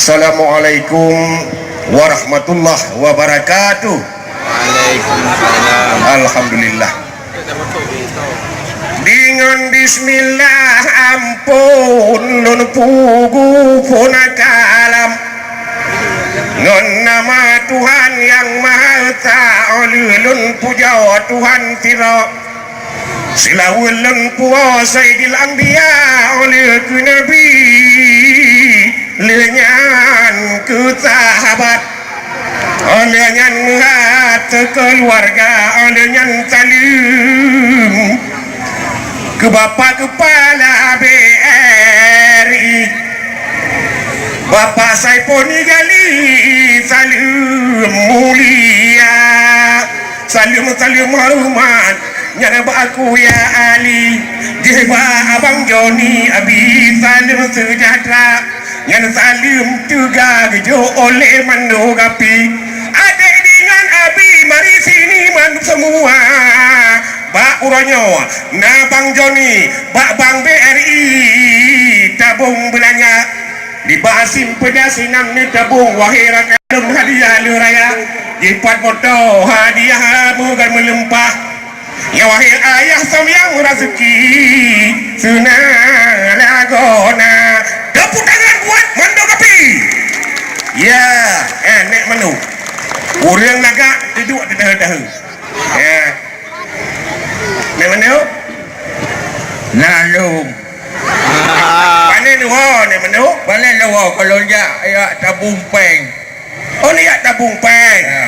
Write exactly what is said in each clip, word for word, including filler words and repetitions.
Assalamualaikum warahmatullahi wabarakatuh. Waalaikumsalam. Alhamdulillah. Deungon bismillah ampôn lôn pugu phon kalam. Ngon nama Tuhan Nyang Maha Esa, lheueh lôn pujoe Tuhan sidroe. Seulaweuet lôn puwoe Saidil Anbiya, lheueh keu Nabi, lheueh nyan keu sahabat, lheueh nyan meuhat keu keuluwarga, lheueh nyan saleuem keu Bapak Keupala B R I, Bapak Saiponi Ghali, saleuem mulia. Saleuem-saleuem horeumat nyan bak aku ya Ali, jih bak Abang Joni, Abi saleuem seujahteura, nyan saleuem teuga geujok oleh Mando Gapi. Adek deungon Abi mari sini man semua. Bak uroe nyoe na Bang Joni, bak Bang B R I tabong beulanja. Di bak asim peudas inan neutabong, wahé rakan lôn hadiah lôn raya. Jipat moto hadiah meugan meulimpah. Ya wahé ayah sambiang raseuki seunang lagoena. Tepuk tangan buat Mando Gapi. Ya, eh, Nek Mando. Ureueng lagak duduk di tahe-tahe. Ya. Nek Mando? Nah, lom. Pane neuwoe, Nek Mando? Pane neuwoe, kalau jak, jak tabong péng. Oh, ni jak tabong péng. Ya.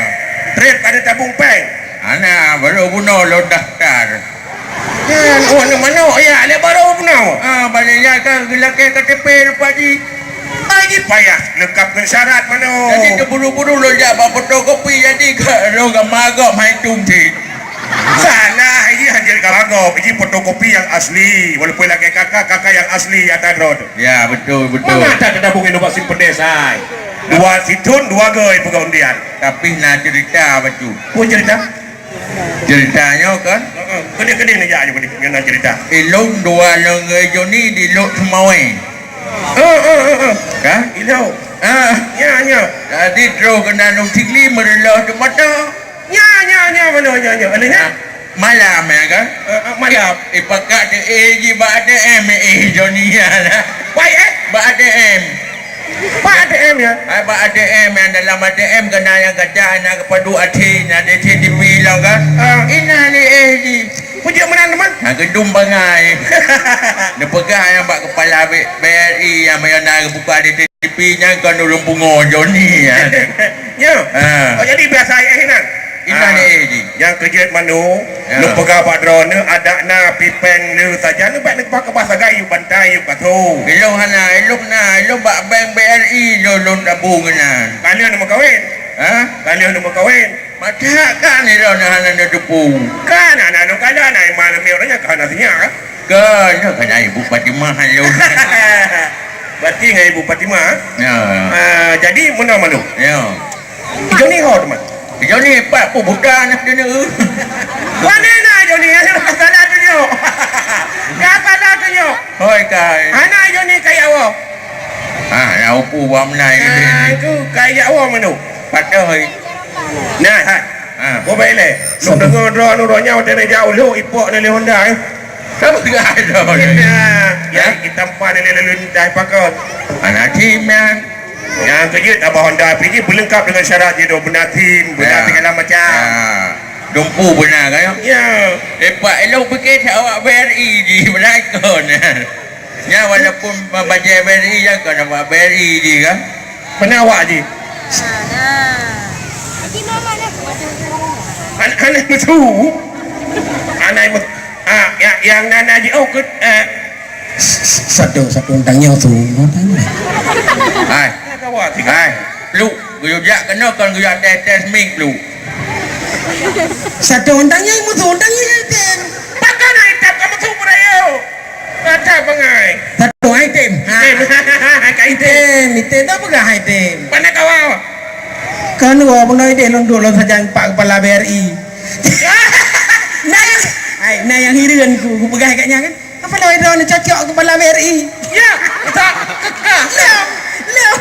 Trép ada tabong péng? Hana, baru bunoe lôn daftar. Kan, oh, Nek Mando, ya, lé baru bunoe. Ah, balik jak ka geulakée K T P lupa ji. Ai, ji payah leungkap ngon syarat, Mando. Jadi teuburu-buru lôn jak bak fotokopi, jadi ka lôn ka magok hai tung cit. Salah, ini hanya ka magok, ini fotokopi yang asli. Walaupun lagée kakak, kakak yang asli ata droe tu. Ya, betul, betul. Mana ada kita mungkin ubah simpen desa, ai? Dua situn, dua goi peugah undian. Tapi na cerita, Batu. Apa cerita? Cerita nyoe kan? Heeh. Kedih-kedih ni, ya, ya, kedih. Nyoe na cerita. Ilong dua lenggai Joni di Lok Sumawai. Eh, eh, eh, eh. Kan? Ilong. Ah. Ya, ya. Jadi, terus kena Lok Sigli meureuloh tu mata. Nya, nya, nya, mana, nya, nya, mana, nya? Malam, ya kan? Eh, eh, malam. Eh, pakat deh, eh, ji bak A T M, eh, Joni, ya lah. Baik, eh? Bak A T M. Bak A T M, ya? Ah, bak A T M, yang dalam A T M kena yang gajah, nak kepadu asin, nak ada C C T V lah, kan? Ah. Ina ni, eh, ji. Pujuk meunan, teman? Ha, gedung bangai. Dia peugah yang bak kepala B-, B R I yang, yang nak buka ada C C T V nyan kan ureueng pungo Joni nyan. Ya. Ha. Oh, jadi biasa eh nan. Ina ni, eh, ji. Yang keujeuet Mando, ya, lu peugah bak droeneuh adak na pipeng le saja, nu bak neukeuba-keuba sagai yub bantai yub gato. Ilong hana, ilong na, ilong bak bank B R I lôn, lôn tabong keunan. Ka lheueh neumeukawen? Ha? Ka lheueh neumeukawen? Mata kan ilong na hana neuteupu. Kan hana neukala na iman leumiek ureueng nyan ka hana sinyak, kan? Kan, kan ibu Fatimah lôn. Berarti ngon ibu Fatimah, eh? Ya. Ah, jadi meunoe Mando. Ya. Joni ho teuma? Joni pat pun buta aneuk dia ni. Pane na Joni? Ka salah tunjuk. Ka salah tunjuk. Hoi, kai. Hana Joni kaya awak. Ah, ya upu buah menai. Ah, tu kaya awak Mando. Patah, hoi. Nah, hai. Ah. Bobai lé. Lôn deungoe droeneuh, droeneuh nyoe watée neujak u Lhok ipok na lé Honda, eh. Sama gak ada. Nah, ya, kita empat ni lalu lintas pakon. Anak tim, ya. Yang keujeuet abah Honda P J berlengkap dengan syarat je tu, beuna tim, beuna, ya, segala macam. Ya. Dumpu beuna kan, ya? Ya. Eh, Pak, elok pikir awak B R I ji, beuna ikon. Ya, walaupun bajée B R I, ya, kan awak B R I ji kan? Beuna awak ji. An-, aneuk meusu. Aneuk meusu. Ah, ya, yang nana ji, oh, ke, eh, Satu, satu tang nyoe tu. Hai. Hai. Pluk, geuyue jak keunoe kon geuyue tes, tes mik, Pluk. Satu tang nyoe musuh, tang nyoe tem. Pakon hai tem kamu tu berayo? Kata bangai. Satu hai tem. Ha. Tem. Kai tem. Tem, tem dah peugah hai tem. Pane kawa? Kan wa beunoi deh lôn duek lôn sajan pak kepala B R I. Nah, hai, nah yang hireuen ku, ku peugah kat nyan kan. Apa lawai droeneuh cocok kepala B R I? Ya, tak kekeh. Lom, lom.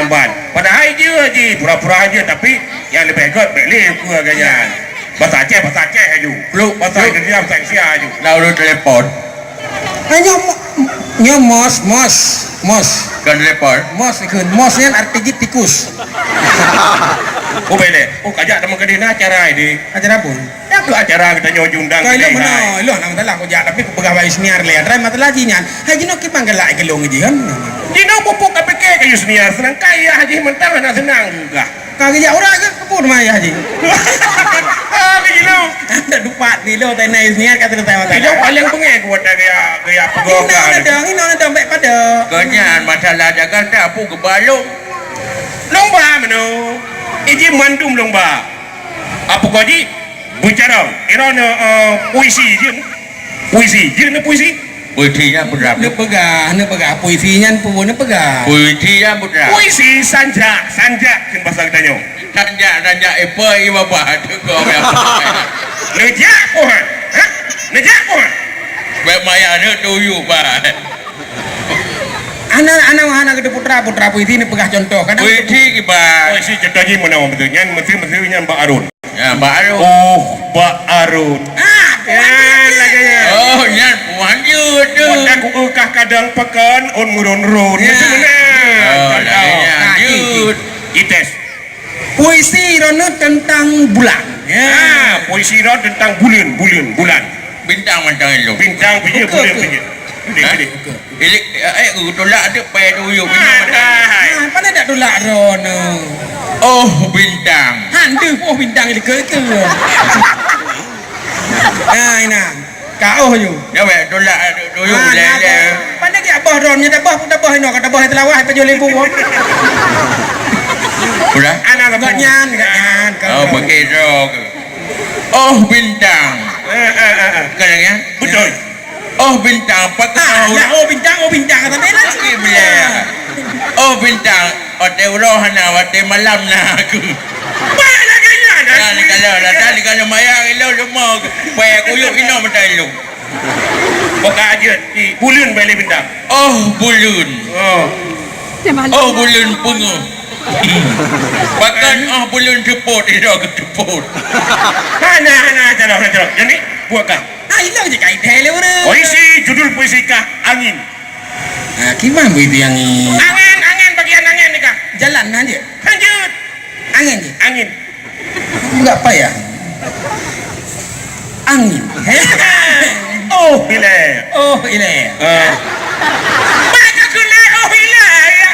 Lamban. Padahai jeuet jih, pura-pura jeuet, tapi nyang leubeh gét bèk lé peue lagèe nyan. Bahasa Aceh, bahasa Aceh aju. Pluk, bahasa Indonesia, bahasa Indonesia aju. Dah ureueng telepon. Ah, nyoe mo-, nyoe mos, mos, mos. Kon telepon. Mos ikheun. Mos nyan arti jih tikus. Oh, bèk lé. Oh, kajak teuma keudéh na acara ini. Acara apa? Nyan keuh acara geutanyoe jiundang. Ka ilôn keudéh meunoe, hai. Ilôn hana masalah kujak, tapi kupeugah bak Yusniar lé. Atra masalah jih nyan. Hai, jinoe kiban galak keu lôn jih kan? Jinoe pupuk kapike keu Yusniar, seudangkan ayah jih mantong hana seunang geupeugah. Ka geujak urat keu kebun ma ayah jih. Ah, keu jinoe. Dak dupat keu ilôn, tai na Yusniar ka selesai masalah. Ilôn paleng beungèh kuat gaya, gaya peugah. Inoe ka. Inoe dong, inoe dong bèk pada. Gobnyan masalah Jakarta, peue geuba lôn? Lôn ba meunoe. Iji mandum lôn ba. Apa kau ji? Beucarông. Droeneuh, eh, puisi jeuet. Puisi. Jeuet neuh puisi. Puisi nyan putra. Neupeugah, neupeugah. Puisi nyan peue neupeugah? Puisi nyan putra. Puisi sanjak, sanjak kheun basa geutanyoe. Sanjak, sanjak ipe i babah teuka. Neujak peue han? Ha? Neujak peue han? Bèk maya neutuyuek, bah. Ana, ana, ana keu putra, putra puisi neupeugah contoh. Kadang puisi kiban. Puisi contoh jih meunoe beutôi. Nyan meusi-meusi nyan Bak Arun. Ya, Bak Arun. Oh, Bak Arun. Ah, ya, lagèe nyan. Oh, nyan. Lanjut, lanjut. Buat aku eukah kadang pekan, on meurôn-rôn. Ya. Macam mana? Oh, lagèe nyan. Nah, lanjut. Dites. Puisi droeneuh teuntang bulan. Ya. Ah, puisi droeneuh teuntang buleuen, buleuen, bulan. Bintang mantong ilôn. Bintang pih jeuet, buleuen pih jeuet. Hah? Deh, deh. Ilek, eh, eh, tulak tu, payah tuyup. Ah, hai. Ah, pandai dak tulak droeneuh? Oh, bintang. Han deuh, oh, bintang ilek ke? Ah, inan. Ka oh ju. Ya, weh, tulak, eh, tuyup. Ah, lé, nah, lé. Pandai dia boh droeneuh, dia boh, dia boh inoe, kata boh teulawah, pajoh limbu. Udah? Anak gak nyan, gak nyan. Oh, pakai rok. Oh, bintang. Eh, eh, eh, eh. Bukan lagi, ya? Betul. Oh, bintang, apa kau? Ah, ya, oh, bintang, oh, bintang, kata dia lagi. Okey, boleh. Oh, bintang, watèe uroe hana, watèe malam na aku. Banyak lagi nyan, dah. Dah, ni kalau, dah, dah, ni kalau mayang ilôn, leumo. Payah kuyup inoe mata ilôn. Buka aja, di buleuen balik bintang. Oh, buleuen. Oh. Oh, buleuen peungeuh. Bahkan, oh, buleuen seupôt, inoe keuteupôt. Hana, hana, acara, acara. Yang ni, buat kah? Ha, ilong je kait hai le ureueng. Puisi, judul puisi kah Angin. Ha, kiban puisi Angin? Angan, angan, bagian angan ni kah? Jalan aja. Lanjut. Angin je. Angin. Enggak payah. Angin. Oh, ilèe. Oh, ilèe. Ah. Bak ka keunan, oh, ilèe.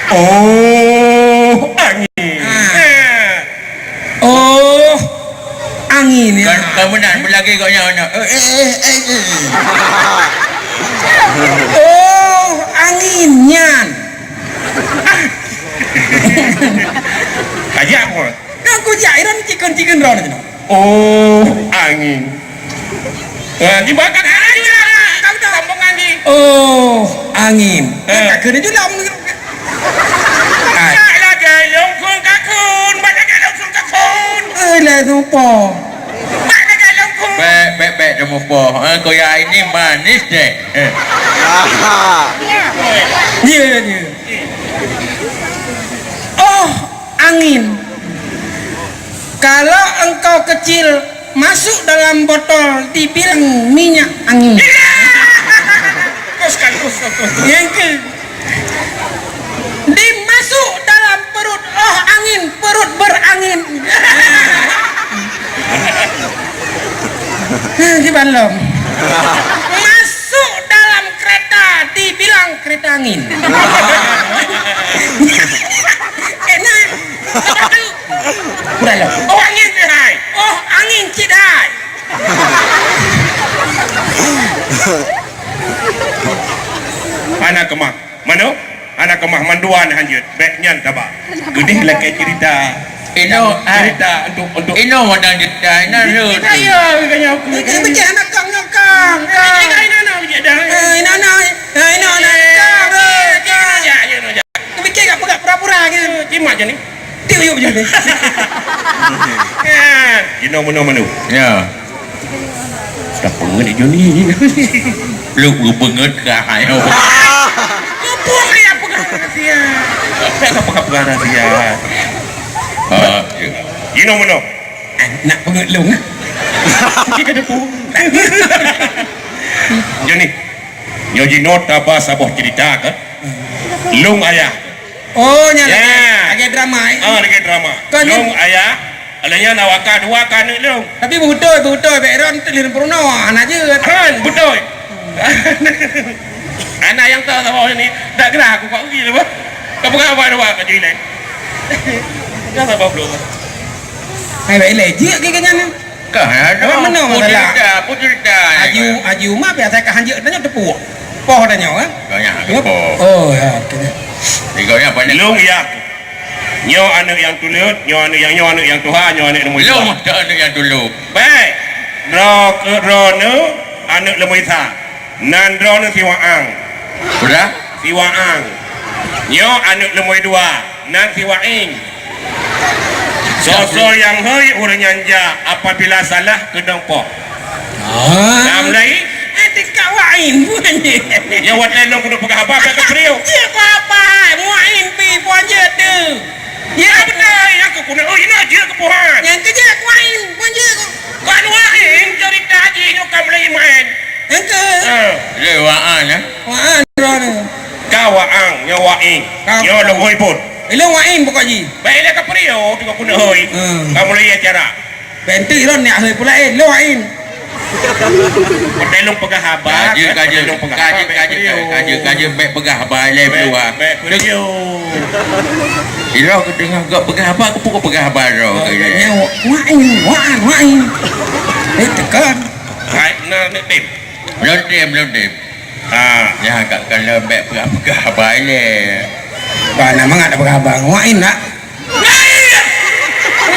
Oh, angin. Ah. Eh. Oh, angin, ya. Kan, kan meunan, meulagèe gobnyan, gobnyan. Eh, eh, eh, eh, eh. Oh, angin nyan. Kajak pun. Kan kujak, iran cikun-cikun ron. Oh, angin. Eh, dibakar aja lah. Kau dah rombongan ni. Oh, angin. Eh. Kan kena julam. Ai. Banyak lagi lungkung kakun, banyak lagi lungkung kakun. Eh, lah tu po. Banyak lagi lungkung. Bèk, bèk, bèk, temu po. Eh, kau ya ini manis deh. Eh. Ya, ya, ya. Oh, angin. Kalau engkau kecil, masuk dalam botol, dibilang minyak angin. Kos kan, kos, kos, kos. Yang ke, dimasuk dalam perut, oh angin, perut berangin. Nah, di balom. Masuk dalam kereta, dibilang kereta angin. Enak. Udah lah. Oh, angin cit hai. Oh, angin cit hai. Hana keumah. Mano? Hana keumah, manduan hanjeut. Bèk nyan taba. Geudeh lakèe cerita. Inoe, ah. Cerita untuk, untuk. Inoe modal cerita, inoe. Cerita ya, kanya aku. Ini bejek anak kang, kang, kang. Ini anak, anak bejek dah. Eh, ini anak, eh, ini anak kang, eh, kang. Ya, ya, ya. Kepikir kat peugah pura-pura ke? Eh, jimat je ni. Tiup-tiup je ni. Kan? Jinoe meunoe meunoe. Ya. Dah peungeut Joni. Lu geupeungeut ka hai. Muphom dia peugah rahsia. Apa peugah-peugah rahsia? Ah, ya. Jinoe meunoe. Eh, nak peungeut lôn. Joni. Nyoe jinoe taba saboh cerita ke? Lôn ayah. Oh, nyan lagèe, lagèe drama, eh? Ah, lagèe drama. Kon nyan. Lôn ayah, alah nyan awak ka dua ka aneuk lôn. Tapi beutôi, beutôi, background tu lheueh peurunoe, hana jeuet. Han, beutôi. Anak nyang tak saboh ni, tak geura aku kat uji tu, bah. Kau peugah apa dua kat jui lain? Dah saboh belum? Hai, baik lé, jeuet ke nyan ni? Kah, aduh, apa meunoe masalah? Cerita, apa cerita? Haji, Haji Umar biasa ka hanjeuet tanyoe teupeue. Poh tanyoe, kan? Banyak teupeue. Oh, ya, oke. Tiga orang banyak. Lôn ya. Nyoe aneuk nyang tuleuet, nyoe aneuk nyang, nyoe aneuk nyang tuha, nyoe aneuk nyang tuha. Lôn aneuk nyang tuleuet. Baik. Droe, droeneuh aneuk leumo Isa. Nan droeneuh si Waang. Sudah? Si Waang. Nyoe aneuk leumo dua, nan si Waing. Soe-soe nyang hôi ureueng nyan jak, apabila salah keudong poh. Ah. Nah, mulai. Eh, tingkat Waing bukan je. Ya, watèe lôn kudu peugah haba, bèk keu priok. Cik, apa? Waing pi puan je tu. Ya, betul. Yang ke kuno, oh, ini aja kepuhan. Yang kerja Waing puan je. Kan Waing cerita haji nyoe ka mulai main. Yang ke? Eh, Wa'an, eh? Wa'an, droeneuh. Ka Wa'ang, nyoe Wa'ing. Ka. Nyoe lôn hôi phôn. Ilôn Wa'in pokok jih. Baik, ilée ka peuriu, teuka keuneuk hôi. Hmm. Ka mulai acara. Bèk enteuk droeneuh hôi pula, eh, lôn Wa'in. Watèe lôn peugah haba, kajeut, kan? Kajeut, watèe lôn peugah haba, kajeut, bèk kajeut, peuriu. Kajeut, kajeut, bèk peugah haba, ilée peuluwa. Bèk, bèk peuriu. Ilôn keudeungö gop peugah haba, keupeue peugah haba droe, oh, kajeut. Nyoe Wa'in, Wa'an, Wa'in. Eh, tekan. Hai, na, na, tem. Lôn tem, lôn tem. Ha. Nyan ka kalon bèk peugah-peugah haba ilèe. Bah, na mangat tapeugah haba ngon Wa'in, nak?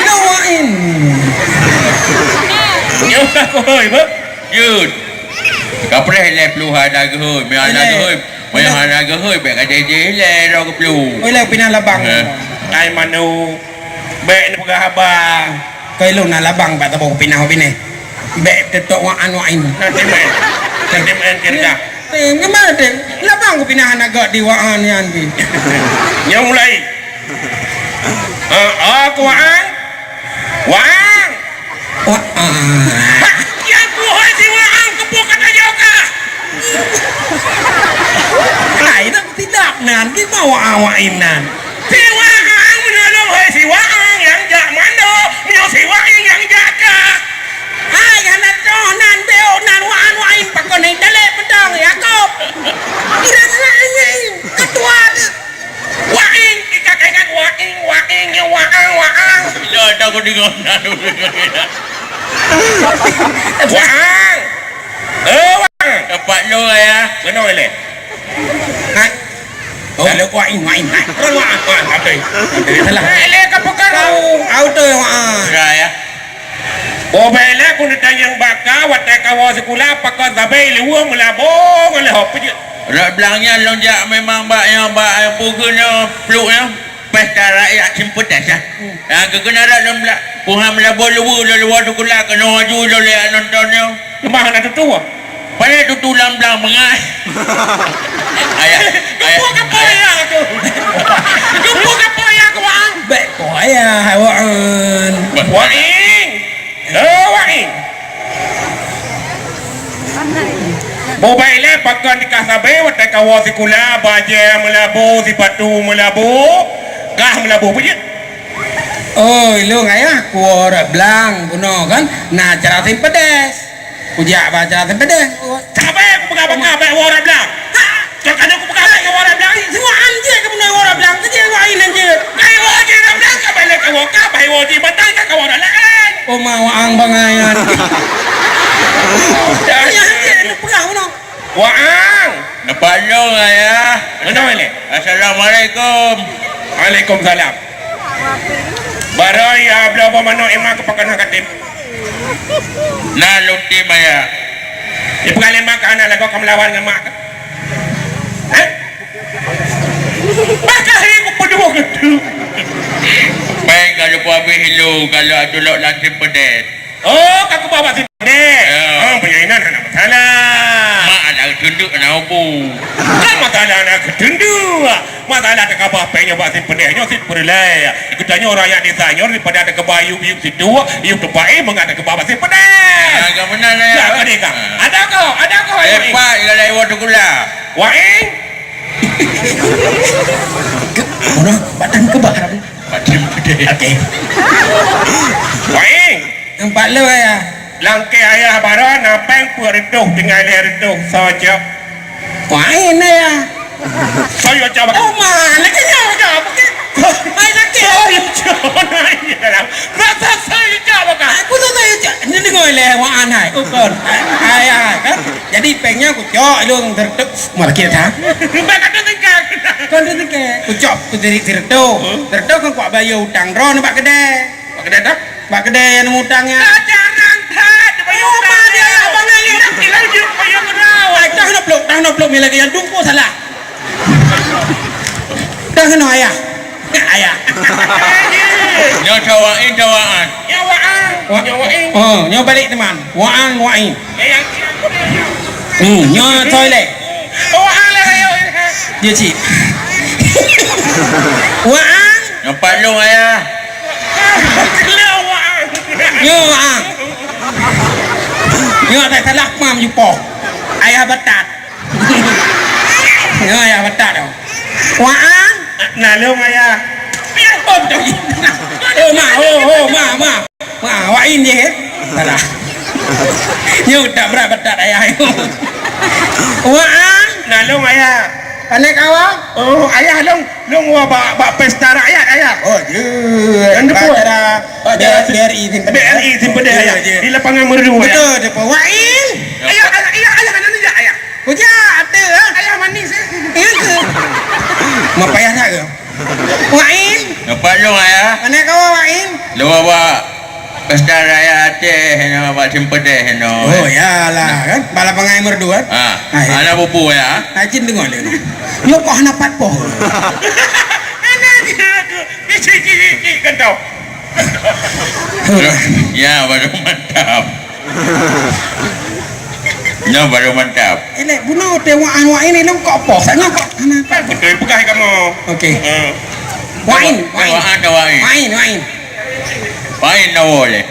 Ngon Wa'in. Nyoe ka kuhôi, beuh? Jeuet. Kapreh ilèe peuluh hana geuhôi, meuhana geuhôi. Meuhana geuhôi, bèk ka jih-jih ilèe droe geuplueng. Oh, ilèe pinah labang. Heh. Ai manok. Bèk neupeugah haba. Keu lôn na labang bak saboh pinah u binéh. Bèk teutok Wa'an Wa'in. Nanti main. Nanti main kerja. Eh, nyoe ma teuh? Labang ku pinah aneuk gèt di Wa'an nyan pih. Nyoe mulai. Ah, ah, ku Wa'an. Wa'an. Wa'an. Ha, nyan ku hai si Wa'an keupeue ka tajok kah? Hai, dak sidap nan, di ma Wa'an Wa'in nan. Si Wa'an meunulông hai si Wa'an nyang jak mandô, nyoe si Wa'in nyang jak kah. Hai, hana toh nan, beuh nan Wa'an Wa'in pakon hai dalek peudong Yakub. Iran Wa'in, ketua deuh. Wa'in, kita ingat Wa'in, Wa'in, nyoe Wa'an, Wa'an. Ya, takut dengar nan. Wa'an. Eh, Wa'an. Tempat lo ya. Benar le. Hai. Oh. Lalu Wa'in, Wa'in. Hai. Orang Wa'an, Wa'an. Apa? Salah. Hai, le ka peugah. Au, au tu Wa'an. Sudah ya. Boh bèe lé keuneuk tanyong baka watèe kawoe sikula pakon sabe leuweuh meulabo ngon leuhob peujeuet. Rot blang nyan lôn jak memang bak nyoe bak, eh, peue keunoe pluek nyoe. Pesta rakyat Simpedes, eh. Hmm. Nyang keukeuna rot lôn blang, puhan meulabo leuweuh lôn luwa sikula keunoe aju lôn lé nonton nyoe. Leumah hana tutoe. Padahai tutoe lam blang meungai. Ayah, ayah. Geupeu-geupeu ayah tu. Geupeu-geupeu ayah keu Wa'an. Bèk keu ayah, Wa'an. Wa'ing. Eh, Wa'ing. Bobai lé pakon dikah sabe watèe kawoe sikula, bajèe meulabo, sipatu meulabo, kah meulabo peujeuet. Oh, ilôn ayah, kuwoe rot blang bunoe kan, na acara Simpedes. Kujak bak acara Simpedes. Sabe kupeugah baka bèk woe rot blang. Ha! Cok keuneuk kupeugah bèk woe rot blang. Si Wa'an jih keuh bunoe woe rot blang. Keujeue Wa'in nan jih. Kai woe jih rot blang ka bèk lé kawoe ka bai woe jih mantong ka kawoe rot laén. Oh, ma Wa'an bangai nyan. Ayah jih keuneuk peugah bunoe. Wa'an. Nepalong ayah. Meunoe lé. Assalamualaikum. Waalaikumsalam. Barô ya bloe boh manok iman keu pakon hana katem. Na lôn tem ayah. Di peugaleng mak ka hana lagoe ka meulawan ngon mak ka. Hah? Pakon hai kupeuduek keu tu. Pai ka lupah bih ilôn ka lôn atulok lam Simpedes. Oh, ka kuba bak Simpedes. Ya. Oh, meunyoe inan hana masalah. Mak adak geutunduk na ubu. Kan masalah na geutunduk. Masalah takaba péng nyoe bak Simpedes nyoe cit peureulèe. Geutanyoe rakyat desa nyoe daripada takaba yup-yup situ, yup teumpat, eh, mangat takaba bak Simpedes. Ah, ka meunan, ya. Ya, ka deh, ka. Ah. Ada ko, ada ko, eh, Wa'ing? Pak, ya, lai, wa tukula. Wa'ing? Mana? Badan keubar. Badan gede. Okey. Wa'ing. Nampak lu, ya? Langkée ayah baroe na péng peuet reutôh tinggai lhèe reutôh, soe cok? Wah, ini ya. Soe cok? Oh, mana kenyang cok? Hai, sakit. Soe cok? Nah, iya dalam. Rasa soe cok, bukan? Aku tu soe cok. Ini dengar leh, wah, anai. Ukon. Hai, hai, kan? Jadi, péng nyan kucok, ilôn reutôh. Meulah kira, ha? Bukan kata tengkang. Kon reutôh. Kucok, kucok reutôh. Reutôh kan kubayeue utang droe bak keudè. Bak keudè dah? Bak keudè nyang utang nyan. Jarang that, bayeue utang. Oh, ma dia, abang, nyan. Ilang jeuet bayeue keudroe. Ai, dah na plôk, dah na plôk, mila ke nyang dum pun salah. Dah keunoe, ayah. Ayah. Nyoe cawaan, cawaan. Nyoe waang. Wa-, nyoe waing. Oh, nyoe balek teuma. Waang, waing. Eh, yang, yang. Hmm, nyoe toilet. Waang lah, ayo. Dia cik. Waang. Nampak long, ayah. Nyoe waang. Nyoe tak salah paham you po. Ayah batat. Ya, ya, betul tu. Wa'an. Nah, lôn ayah. Oh, betul. Oh, ma, oh, oh, ma, ma. Ma, Wa'in je, eh? Salah. Nyoe tak berat betat ayah. Wa'an. Nah, lôn ayah. Aneuk awak? Oh, ayah lôn, lôn wa bak, bak pesta rakyat, ayah. Oh, ya. Dan depan. Acara, acara B R I Simpedeh. B R I Simpedeh, ya, ayah. Ya. Di lapangan Merdu, ayah. Betul, betul. Wa'in. Ayah, ayah, ayah, ayah, ayah, ayah. Kujak, ate, ha? Ayah manis, eh? Iya ke? Mau payah tak ke? Wa'in. Dapat lôn, ayah. Mana kau, Wa'in? Lôn bak pesta raya Aceh, nyoe bak Simpedeh, nyoe. Oh, yalah, kan? Bak lapangan Merdu, kan? Ha. Ah, ya. Ada bubu, ya? Hajin dengar dia. Nyokoh napat poh. Anak dia tu. Cik, cik, cik, cik, kan tau. Ya, baru mantap. Nyoe baru mantap. Elek bunoe teuh Wa'an, Wa'in ilong kok poh. Sanya kok. Betul peugah kamu. Okey. Eh. Wa'in, Wa'in. Wa'an dah Wa'in. Wa'in, Wa'in. Wa'in dah boleh.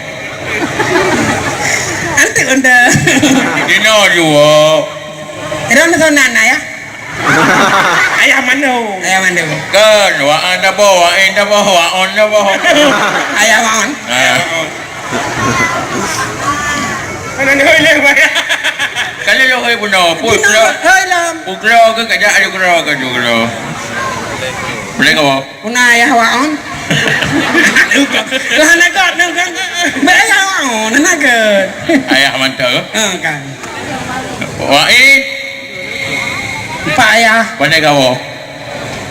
Ante, ante. Dino jua. Ira na sana ya. Ayah mandum. Ayah mandum. Kan, Wa'an dah boh, Wa'in dah boh, Wa'on dah boh. Ayah Wa'on. Ha. Mana ni, hoi, leh, bayar. Kalau lo hoi bunoe, pun Dino, keudroe. Hoi, lam. Pun keudroe ke, kajak aju keudroe ke, aju keudroe. Boleh ke, Bob? Puna ayah Wa'on. Lah, nak kot, nak kot. Ba ayah Wa'on, nak kot. Ayah mantap ke? Ha, kan. Wa'in. Empat ayah. Pandai gawa.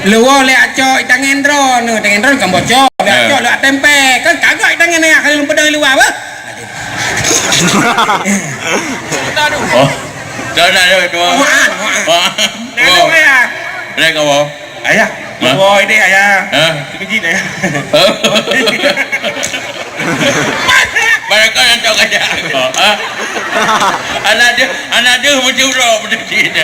Luwa lé acok itangen droeneuh, itangen droeneuh kan bocor. Lé acok lé tempe. Kan kagak itangen ayah kali lôn peudong luwa, bah. Oh. Dah, dah, dah, dua. Wa'an, wa'an. Wa'an. Dah, dah, ayah. Boleh gawa. Ayah. Ha? Luwa ini, ayah. Ha? Sikejit, ayah. Barangkali hantom kajak aku. Ha? Anak dia, anak dia meucurok beudeuh cit.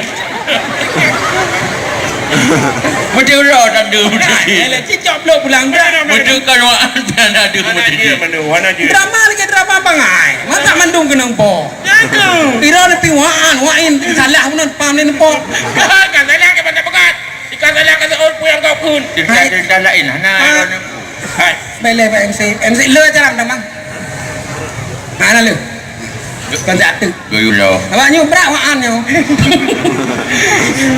Meucurok dan dia beudeuh cit. Yalah, cicok blok pulang dah. Beudeuh kan Wa'an anak dia beudeuh cit. Mana dia? Drama lagi drama bangai. Masa mandum kena po. Jago. Ira lebih Wa'an, Wa'in salah benar paham ni po. Kan salah ke mana pekat? Jika salah kata orang pun yang kau pun. Cerita-cerita lain lah. Nah, hai. Hai. Boleh, Pak M C. M C le aja lah, Damang. Mana lu? Kan satu. Goyulo. Awak nyu berat Wa'an nyu.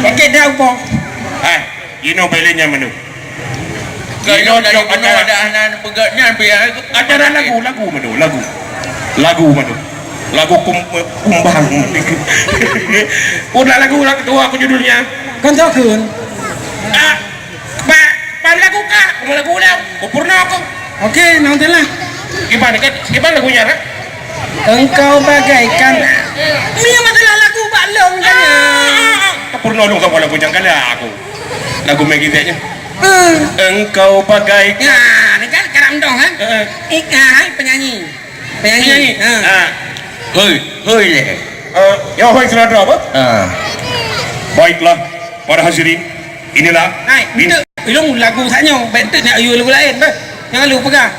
Okey, dah upo. Hai. Ino boleh nyaman tu. Ino dah cok bunuh acara. Ada anak pegat nyan biar aku. Acara lagu, lagu mana? Lagu. Lagu mana? Lagu kum-, kumbang. Udah lagu lah ketua aku judulnya. Kan takun. Ah, ba-, ban lagu kah? Aku lagu ulang. Ku pernah aku. Okey, nantilah. Gimana kan? Gimana lagunya, Rak? Engkau bagaikan. Ni masalah lagu bak long kan? Ah, tak pernah dong kamu lagu jangan aku. Lagu Maggie Tech-nya. Hmm. Engkau bagaikan. Ya, ni kan karam dong kan? Heeh. Ik, ah, hai penyanyi. Penyanyi. Penyanyi. Ha. Ha. Hoi, hoi leh. Eh, ya, hoi, sila ada apa? Ha. Baiklah, para hadirin, inilah. Hai, min- itu, ilong lagu sanyo, bentuk nak ayu lagu lain, bah. Jangan lupa pegang.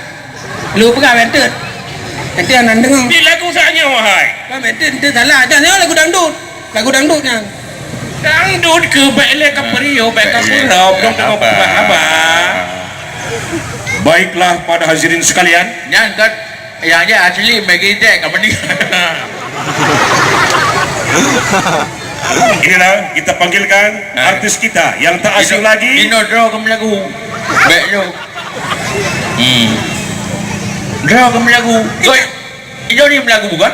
Lupa pegang bentuk. Nanti anak dengar. Di lagu sanyo, wahai. Bah, bentuk, itu salah. Jangan lagu dangdut. Lagu dangdut nyan. Dangdut ke baik leh ka perio, baik ka pura, dong tengok apa? Baiklah, para hadirin sekalian. Nyan kan yang dia asli Maggie Tech ka mending. Inilah kita panggilkan artis kita yang tak asing lagi. Ino draw ke lagu. Baik tu. Hmm. Draw ke lagu. Oi. Ijo ni belagu bukan?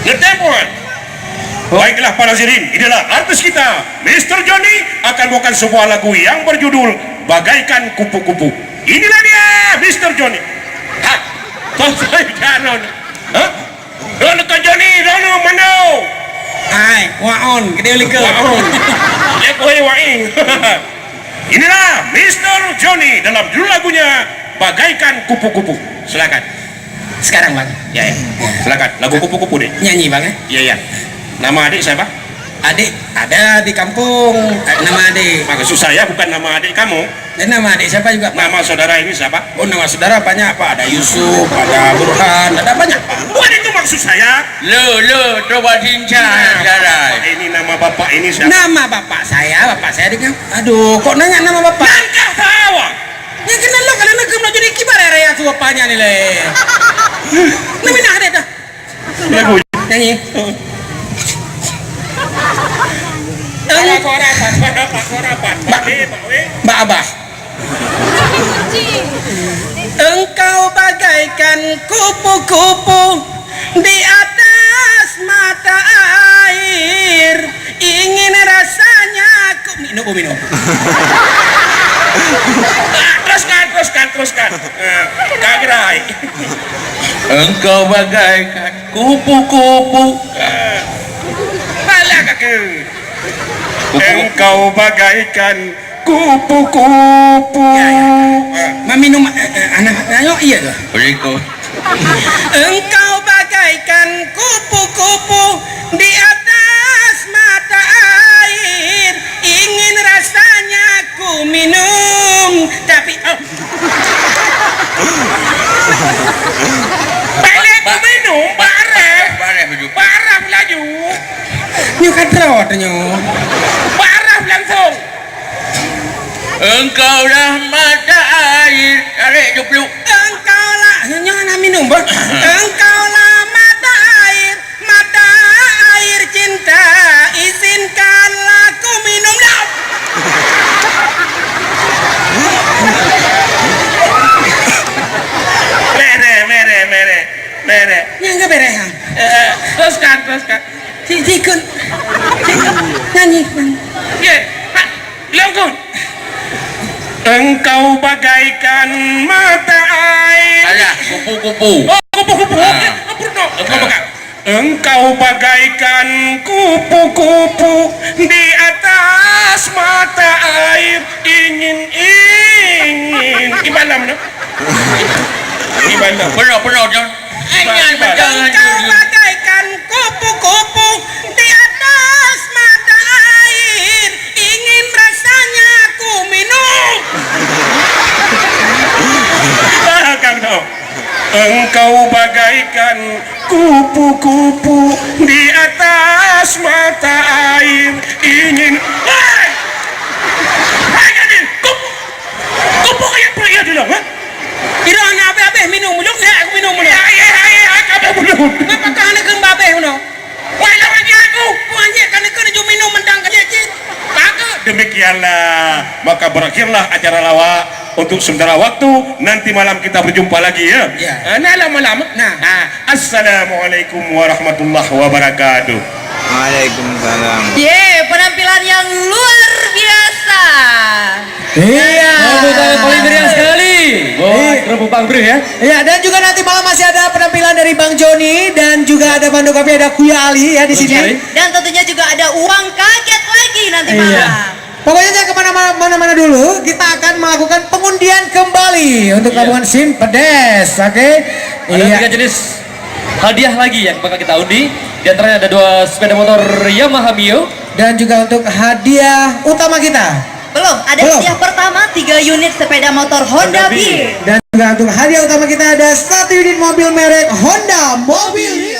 Ngerti pun. Baiklah para hadirin, inilah artis kita, Mister Johnny akan membawakan sebuah lagu yang berjudul Bagaikan Kupu-Kupu. Inilah dia, Mister Johnny. Ha, kau saya jalan. Ha? Droeneuh ka Johnny, droeneuh mano? Hai, Waon, gede lika. Waon. Ya, kue Waing. Inilah Mister Johnny dalam judul lagunya Bagaikan Kupu-Kupu. Silakan. Sekarang, Bang. Ya, ya. Silakan. Lagu Kupu-Kupu deh. Nyanyi, Bang, eh? Ya, ya. Nama adik siapa? Adik ada di kampung, nama adik. Maksud saya bukan nama adik kamu. Dan nama adik siapa juga, Pak? Nama saudara ini siapa? Oh, nama saudara banyak, Pak. Ada Yusuf, ada Burhan, ada banyak, Pak. Bukan itu maksud saya. Lo, lo, coba cincang, Nah, saudara. Bapak ini, nama bapak ini siapa? Nama bapak saya, bapak saya dengan, aduh, kok nanya nama bapak? Langkah tawa. Yang kenal lo, kalau nak kena jadi kibar raya tu bapaknya ni, le. Nama nak ada dah. Lagu. Nyanyi. Suara, suara apa? Suara apa? Suara apa? Mbak, Mbak Abah. Engkau bagaikan kupu-kupu di atas mata air, ingin rasanya ku-, minum, oh, minum. Ah, teruskan, teruskan, teruskan. Ah, kagrai. Engkau bagaikan kupu-kupu. Ah. Malah kaki. Kupu-kupu. Engkau bagaikan kupu-kupu. Ya, ya, ya. Ah. Meminum, eh, eh, anak, ayo, iya ke? Berikut. Engkau bagaikan kupu-kupu di atas mata air, ingin rasanya ku minum, tapi, oh. Balik ku minum, bareh. Bareh laju. Bareh laju. Nyoe ka trot nyoe. Bareh langsung. Engkaulah mata air, tarik cupluk. Engkaulah, nyoe hana minum, bah. Engkaulah mata air, mata air cinta, izinkanlah ku minum dah. Mere, mere, mere, mere. Nyang ke beres, ha? Eh, eh, teruskan, teruskan. Cik, cik, kun. Cik, nyanyi, nyanyi. Ye, ha, lengkut. Engkau bagaikan mata air. Alah, kupu-kupu. Oh, kupu-kupu. Ah. Oke, ampun, no. Engkau Ah. bagai-, Engkau bagaikan kupu-kupu di atas mata air. Ingin, ingin. Ibalam, no? Ibalam. Penuh, penuh, John. Ingat betul. Engkau bagaikan kupu-kupu di atas mata air, ingin rasanya ku minum. Belakang tu. Engkau bagaikan kupu-kupu di atas mata air, ingin, hai! Hai, jadi kupu, kupu kayak pria dulu, ha? Ira na habéh-habéh minum, belum ya, aku minum belum. Ya, ya, ya, ya, aku belum. Kenapa kau anak kembang habéh, no? Wai, lawan dia aku. Kau anjing kan kena jom minum mentang kan, cik? Bagus. Demikianlah, maka berakhirlah acara lawak untuk sementara waktu. Nanti malam kita berjumpa lagi, ya. Ya. Ah, nah, malam-malam. Nah. Ah, assalamualaikum warahmatullahi wabarakatuh. Waalaikumsalam. Ye, penampilan yang luar biasa. Iya. Tepuk tangan paling meriah sekali. Buat Iya. kerupuk Bang Brih, ya. Iya, dan juga nanti malam masih ada penampilan dari Bang Joni dan juga ada Mando Kafe, ada Kuya Ali, ya, di Kuya sini. Ali. Dan tentunya juga ada uang kaget lagi nanti Iya. malam. Pokoknya jangan kemana-mana, mana-mana dulu. Kita akan melakukan pengundian kembali untuk Iya. tabungan sim pedes, oke? Ada Iya. tiga jenis hadiah lagi yang bakal kita undi. Di antaranya ada dua sepeda motor Yamaha Mio. Dan juga untuk hadiah utama kita. Belum, ada Belum. hadiah pertama, tiga unit sepeda motor Honda Honda Beat. Beat. Dan juga untuk hadiah utama kita ada satu unit mobil merek Honda, mobil